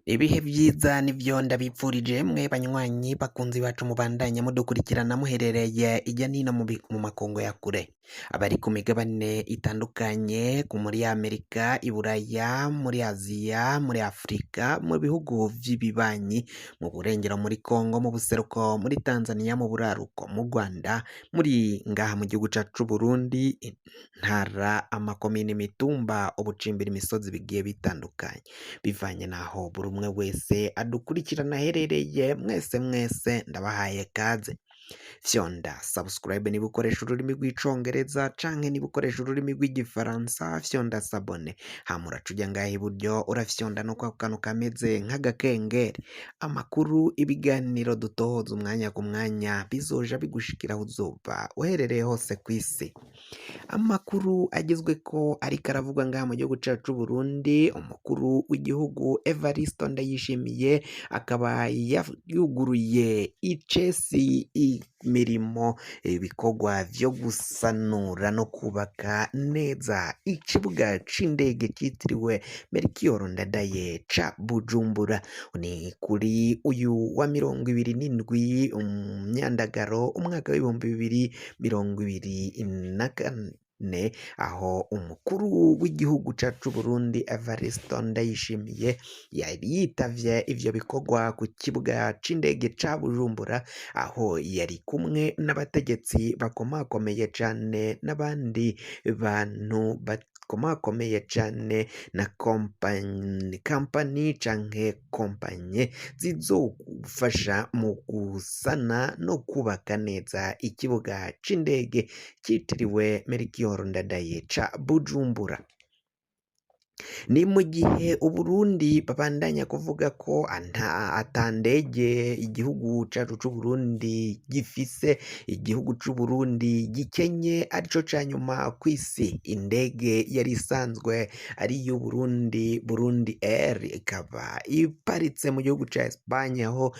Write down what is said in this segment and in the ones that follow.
Ibihe vyiza nivyo ndabipfurije mwe banywanyi bakunzi bacu mubandanya mudukurikirana muherereye irya nino mu makungu ya kure, abari ku migabane itandukanye ku muri Amerika, Iburaya, muri Aziya, muri Afrika, mu bihugu vy'ibibanyi, mu burengero muri Kongo, mu buseruko muri Tanzania, mu buraruko mu Rwanda, muri ngaha mu gihugu cacu c'Uburundi, intara, amakomine, imitumba, ubucimbira, imisozi bigiye bitandukanye bivanye naho buri umwe wese adukurikirana aherereye. Mwese mwese ndabahaye kaze. Fyonda subscribe niba ukoresha ururimi rw'Icongereza, canke niba ukoresha ururimi rw'Igifaransa fyonda s'abonner, hama uraca uja ngaha iburyo urafyonda no kwako kantu kameze nk'agakengeri. Amakuru, ibiganiro dutohoza umwanya ku mwanya bizoja bigushikira aho uzoba uherereye hose kw'isi. Amakuru agezweko ariko aravugwa ngaha mu gihugu cacu c'Uburundi, umukuru w'igihugu Evaristo Ndayishimiye akaba yuguruye icesi imirimo, ibikorwa vyo gusanura no kubaka neza ikibuga c'indege citiriwe Melchior Ndadaye ca Bujumbura. Ni kuri uyu wa 27 Myandagaro umwaka w'2024, aho umukuru w'igihugu cacu c'Uburundi Evaristo Ndayishimiye yari yitavye ivyo bikorwa ku kibuga c'indege ca Bujumbura, aho yari kumwe n'abategetsi bakomakomeye cane n'abandi bantu bakomakomeye cane na kampani canke kompanyi zizofasha mu gusana no kubaka neza ikibuga c'indege citiriwe Melchior Ndadaye ca Bujumbura. Ni mu gihe Uburundi babandanya kuvuga ko ata ndege igihugu cacu c'Uburundi gifise, igihugu c'Uburundi gikenye arico ca nyuma kw'isi. Indege yari isanzwe ari iy'Uburundi, Burundi Air, ikaba iparitse mu gihugu ca Espagne, aho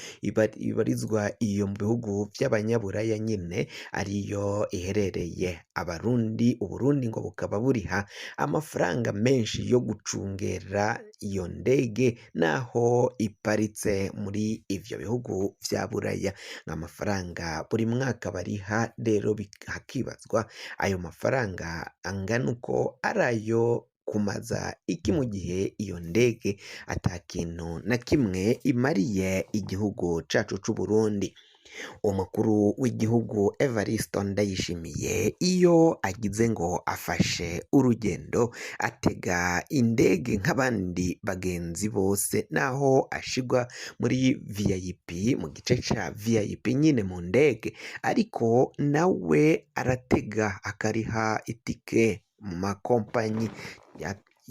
ibarizwa iyo mu bihugu vy'abanyaburaya nyene ariyo iherereye. Abarundi, Uburundi ngo bukaba buriha amafaranga menshi yo gucungera iyo ndege naho iparitse muri ivyo bihugu vya Buraya, amafaranga buri mwaka bariha. Rero hakibazwa ayo mafaranga angana uko arayo kumaza iki mu gihe iyo ndege ata kintu na kimwe imariye igihugu cacu c'Uburundi. Umukuru w'igihugu Evaristo Ndayishimiye iyo agize ngo afashe urugendo atega indege nk'abandi bagenzi bose, naho ashigwa muri VIP, mu gice ca VIP nyine mu ndege, ariko nawe aratega akariha itike mu makompanyi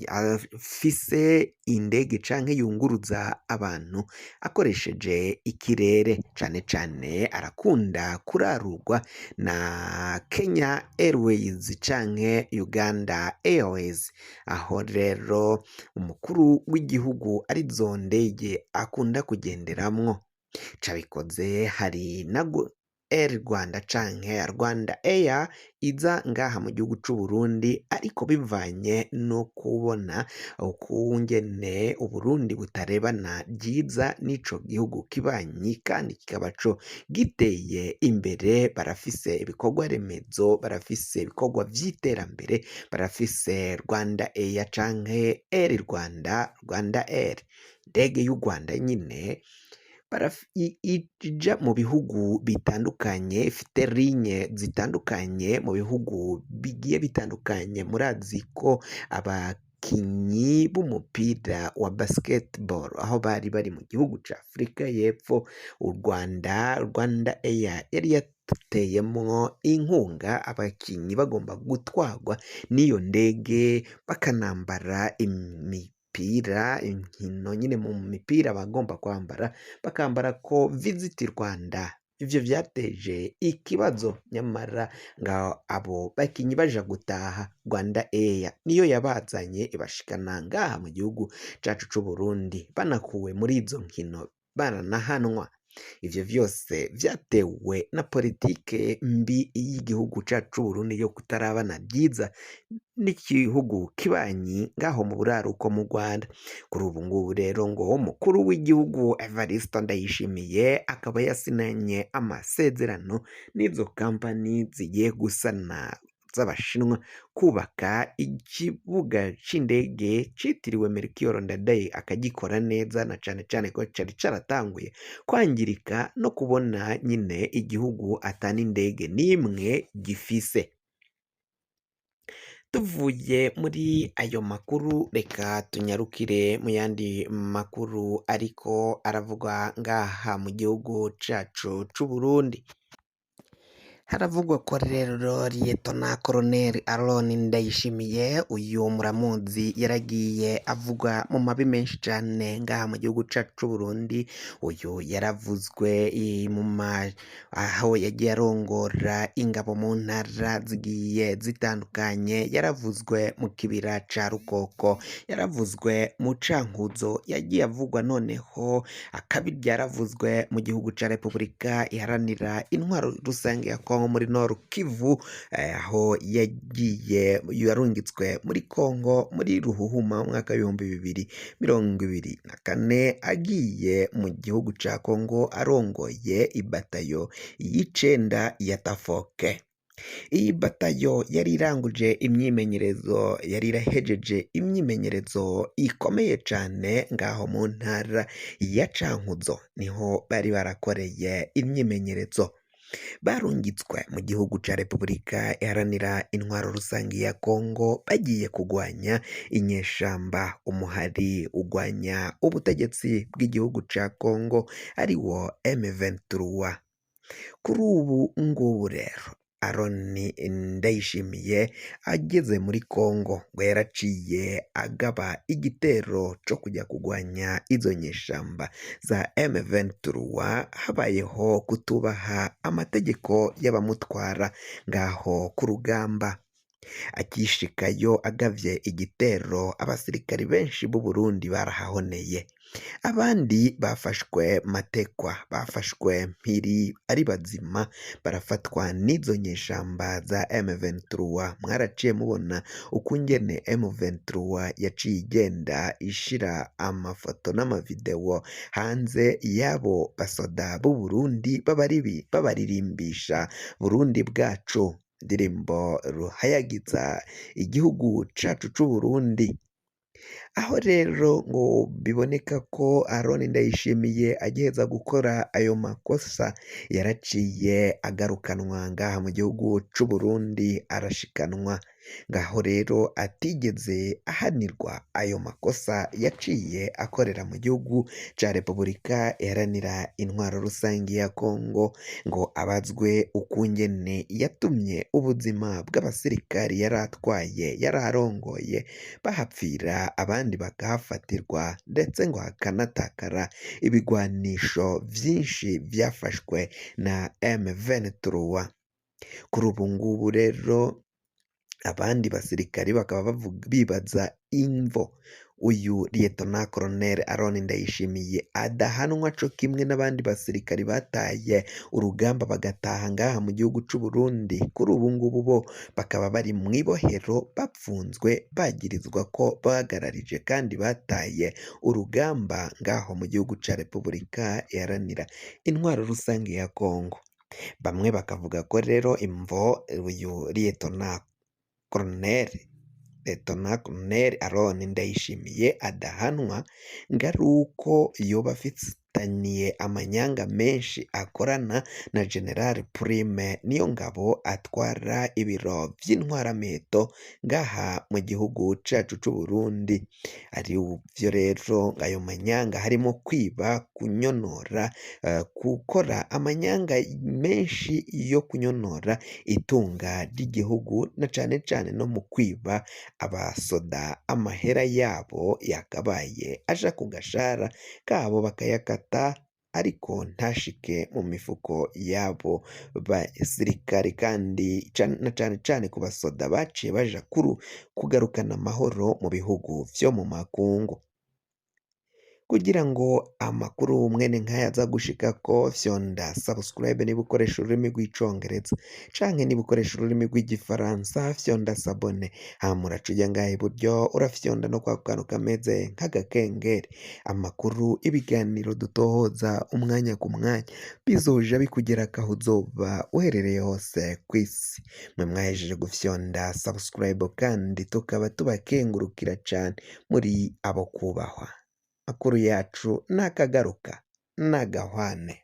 afise indege canke yunguruza abantu akoresheje ikirere. Cane cane arakunda kurarurwa na Kenya Airways canke Uganda Airways, aho rero umukuru w'igihugu arizo ndege akunda kugenderamwo. Cabikoze hari na Air Rwanda canke Rwanda Air iza ngaha mu gihugu c'Uburundi, ariko bivanye no kubona ukungene Uburundi butarebana ryiza n'ico gihugu kibanyi kandi kikaba co giteye imbere, barafise ibikorwa remezo, barafise ibikorwa vy'iterambere, barafise Rwanda Air canke Air Rwanda, Rwanda Air, indege y'u Rwanda nyine ija mu bihugu bitandukanye, ifite ligne zitandukanye mu bihugu bigiye bitandukanye. Murazi ko abakinyi b'umupira wa basketball aho bari bari mu gihugu ca Afrika y'Epfo, u Rwanda, Rwanda Air yari yateyemwo inkunga, abakinyi bagomba gutwarwa n'iyo ndege bakanambara imipira, inkino nyine mu mipira bagomba kwambara bakambara ko Visit Rwanda. Ivyo vyateje ikibazo, nyamara nga abo bakinyi baja gutaha Rwanda Air niyo yabazanye ibashikana ngaha mu gihugu cacu c'Uburundi, banakuwe muri izo nkino baranahanwa. Ivyo vyose vyatewe na politike mbi y'igihugu cacu c'Uburundi yo kutarabana vyiza n'igihugu kibanyi ngaho mu buraruko mu Rwanda. Kuri ubu ngubu rero ngo umukuru w'igihugu Evariste Ndayishimiye akaba yasinanye amasezerano n'izo kampani zigiye gusana z'Abashinwa kubaka ikibuga c'indege citiriwe Melchior Ndadaye, akagikora neza na cane cane ko cari caratanguye kwangirika no kubona nyine igihugu ata n'indege n'imwe gifise. Tuvuye muri ayo makuru, reka tunyarukire mu yandi makuru ariko aravugwa ngaha mu gihugu cacu c'Uburundi. Haravugwa ko rero Liyetona Koloneli Aron Ndayishimiye, uyu muramuzi, yaragiye avugwa mu mabi menshi cane ngaha mu gihugu cacu c'Uburundi. Uyu yaravuzwe mu ma aho yagiye arongora ingabo mu ntara zigiye zitandukanye, yaravuzwe mu kibira ca Rukoko, yaravuzwe mu Cankuzo, yagiye avugwa noneho akabirya yaravuzwe mu gihugu ca Repubulika Iharanira Intwaro Rusange ya Kongo muri Nord Kivu, aho yagiye yarungitswe muri Kongo muri Ruhuhuma mu mwaka w'2024, agiye mu gihugu ca Kongo arongoye ibatayo y'icenda ya Tafoke. Iyi batayo yari iranguje imyimenyerezo, yari irahejeje imyimenyerezo ikomeye cane ngaho mu ntara ya Cankuzo, niho bari barakoreye imyimenyerezo. Barungitswe mu gihugu ca Repubulika Iharanira Intwaro Rusange ya Kongo bagiye kugwanya inyeshamba, umuhari ugwanya ubutegetsi bw'igihugu ca Kongo ariwo M23. Kuri ubu ngubu rero Aron Ndayishimiye ageze muri Kongo ngo yaraciye agaba igitero co kujya kugwanya izo nyeshamba za M23, habayeho kutubaha amategeko y'abamutwara ngaho ku rugamba. Akishikayo agavye igitero, abasirikari benshi b'u Burundi barahahoneye, abandi bafashwe matekwa, bafashwe mpiri ari bazima, barafatwa n'izo nyeshamba za M23. Mwaraciye mubona ukungene M23 yaciye igenda ishira amafoto n'amavideo hanze y'abo basoda b'u Burundi babaririmbisha Burundi bwacu, indirimbo ruhayagiza igihugu cacu c'Uburundi. Aho rero ngo biboneka ko Aron Ndayishimiye agiheza gukora ayo makosa, yaraciye agarukanwa ngaha mu gihugu c'Uburundi, arashikanwa ngaho rero atigeze ahanirwa ayo makosa yaciye akorera mu gihugu ca Repubulika Iharanira Intwaro Rusange ya Kongo, ngo abazwe ukungene yatumye ubuzima bw'abasirikari yari atwaye, yari arongoye bahapfira, abandi bakahafatirwa, ndetse ngo hakanatakara ibigwanisho vyinshi vyafashwe na M23. Kuri ubu ngubu rero abandi basirikari bakaba bibaza imvo uyu Liyetona Koloneli Aron Ndayishimiye adahanwa co kimwe n'abandi basirikari bataye urugamba bagataha ngaha mu gihugu c'Uburundi. Kuri ubu ngubu bo bakaba bari mw'ibohero bapfunzwe, bagirizwa ko bahagararije kandi bataye urugamba ngaho mu gihugu ca Repubulika Iharanira Intwaro Rusange ya Kongo. Bamwe bakavuga ko rero imvo uyu Liyetona Koloneli Aron Ndayishimiye adahanwa ngo ari uko yoba afitaniye amanyanga menshi akorana na General Prime Niyongabo atwara ibiro vy'intwaramiheto ngaha mu gihugu cacu c'Uburundi. Arivyo rero ayo manyanga harimo kwiba, kunyonora, gukora amanyanga menshi yo kunyonora itunga ry'igihugu, na cane cane no mu kwiba abasoda amahera yabo yakabaye aja ku gashara kabo bakayakata, ariko ntashike mu mifuko y'abo basirikare, kandi na cane cane ku basoda baciye baja kugarukana amahoro mu bihugu vyo mu makungu. Kugira ngo amakuru mwene nkaya aza gushikako, fyonda subscribe niba ukoresha ururimi rw'Icongereza, canke niba ukoresha ururimi rw'Igifaransa fyonda s'abonner. Hama uraca uja ngaha iburyo, urafyonda no kwa kantu kameze nk'agakengeri. Amakuru, ibiganiro dutohoza umwanya ku mwanya bizoja bikugerako aho uzoba uherereye hose kw'isi. Mwe mwahejeje gufyonda subscribe kandi tukaba tubakengurukira cane, muri abo kubahwa. Makuru yacu nakagaruka nagahwane.